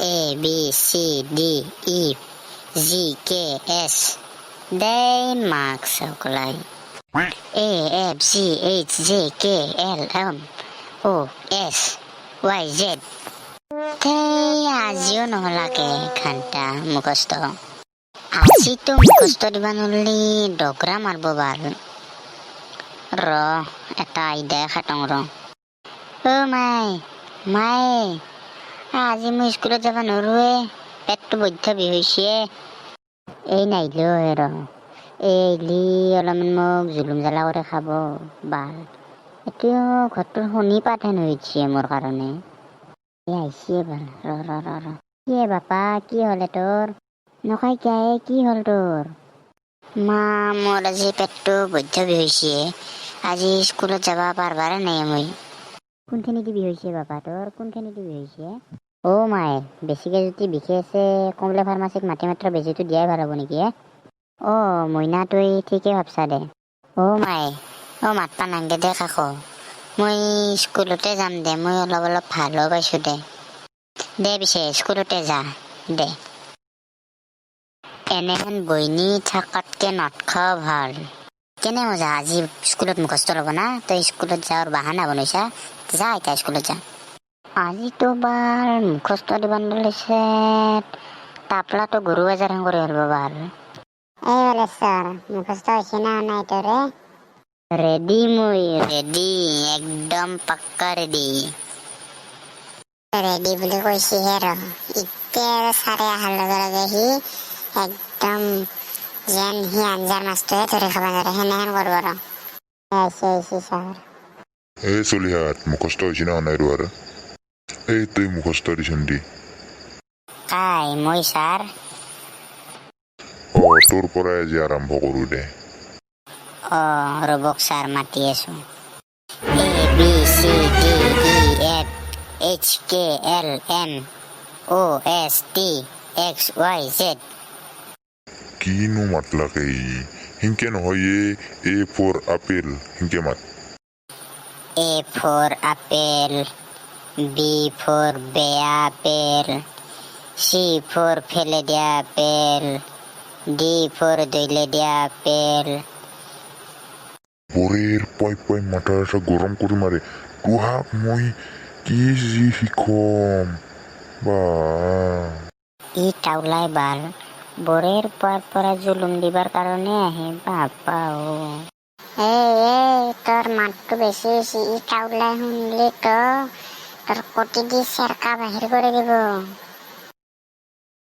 A B C D E G K S. দেই মাক চাউকলাই। এ F G H J K L M O S Y Z. এই আজিও নহলাকে ঘণ্টা মুখস্থ। আজিতো মুখস্থ দিবা নৰলি ডগৰা মাৰব বাল। ৰ, এটা আইডিয়া খাটং ৰ। অ' মাই, মায়ে, আজি মই স্কুলত যাব নোৱাৰোৱে, পেটটো বৈদ্য বিষ হৈছে। এই নাহিলেও হে ৰ, এই আহিলি অলপমান মোক জুলুম জ্বালা কৰি খাব বাল। এতিয়া ঘৰটোৰ শনি পাতহেন হৈছে মোৰ কাৰণে। এই আহিছে বাল, ৰ ৰ ৰ ৰ। কি হে বাপা, কি হ'লে তোৰ? নকয় কিয়া এ, কি হ'ল তোৰ? মা, মোৰ আজি পেটটো বৈদ্য বিষ হৈছে, আজি স্কুলত যাব পাৰবাৰে নাই মই। কোনখিনিতে বিষ হৈছে বাপা তোৰ, কোনখিনিতে বিষ হৈছে? অ' মায়ে, বেছিকে যদি বিষে আছে কমলা ফাৰ্মাচীক মাতি মাত্ৰ বেজীটো দিয়াই ভাল হ'ব নেকি হে? অ' মইনা, তুই ঠিকে ভাবছা দে। অ' মায়ে, অ' মাতবা নাংগে দে কাকো, মই স্কুলতে যাম দে, মই অলপ অলপ ভালো পাইছো দে। দে পিছে স্কুলতে যা দে। এনেহেন বৈনী থাকাতকে নথকা ভাল। কেনে মজা, আজি স্কুলত মুখস্থ ল'ব না তই? স্কুলত যাৱাৰ বাহানা বনাইছা। যা এতিয়া স্কুলত যা। আজিতো বাল মুখস্থ দিব লৈছে, তাপলাটো গৰু বজাৰ কৰি আহিব বাল। এই বলেশ্বৰ, মুখস্থ হৈছে না নাই তোৰে? ৰেডি, মই ৰেডি, একদম পাক্কা ৰেডি। ৰেডি বুলি কৈছিহে ৰ। এতিয়া আৰু ছাৰে অহাৰ লগে লগে সি একদম যেন সি আঞ্জাৰ মাছটোহে ধৰি খাব নোৱাৰে, সেনেহেন কৰিব ৰ। আহিছে, আহিছে ছাৰ। এই চলিহাত, মুখস্থ হৈছে না নাই আৰু? এই তুই মুখস্থ দিচোন দি। কাই, মই ছাৰ? অ, তোৰ পৰাই আজি আৰম্ভ কৰোঁ দে। অঁ, ৰ'বক ছাৰ, মাতি আছোঁ। A B C D E F H K L M O S T x Y Z. কিনো মাতলাকে ই? সিনকে নহয় এ, এ ফৰ আপেল, সিনকে মাত। এ ফৰ আপেল, বি ফৰ বেয়া আপেল, চি ফৰ ফেলে দিয়া আপেল, ডি ফৰ দৈলে দিয়া আপেল। বৰেৰ পয় পয় মাথা চাথা গৰম কৰি মাৰে। তোহাক মই কি যি শিকম বা। ই টাউলাই বাল বৰেৰ পোৱাৰ পৰা জুলুম দিবাৰ কাৰণে আহে, বাপা অ। এই এই, তোৰ মাতটো বেছি হৈছে। ই টাউলাই শুনলি তো তোৰ কটি দি চেৰকা বাহিৰ কৰি দিব।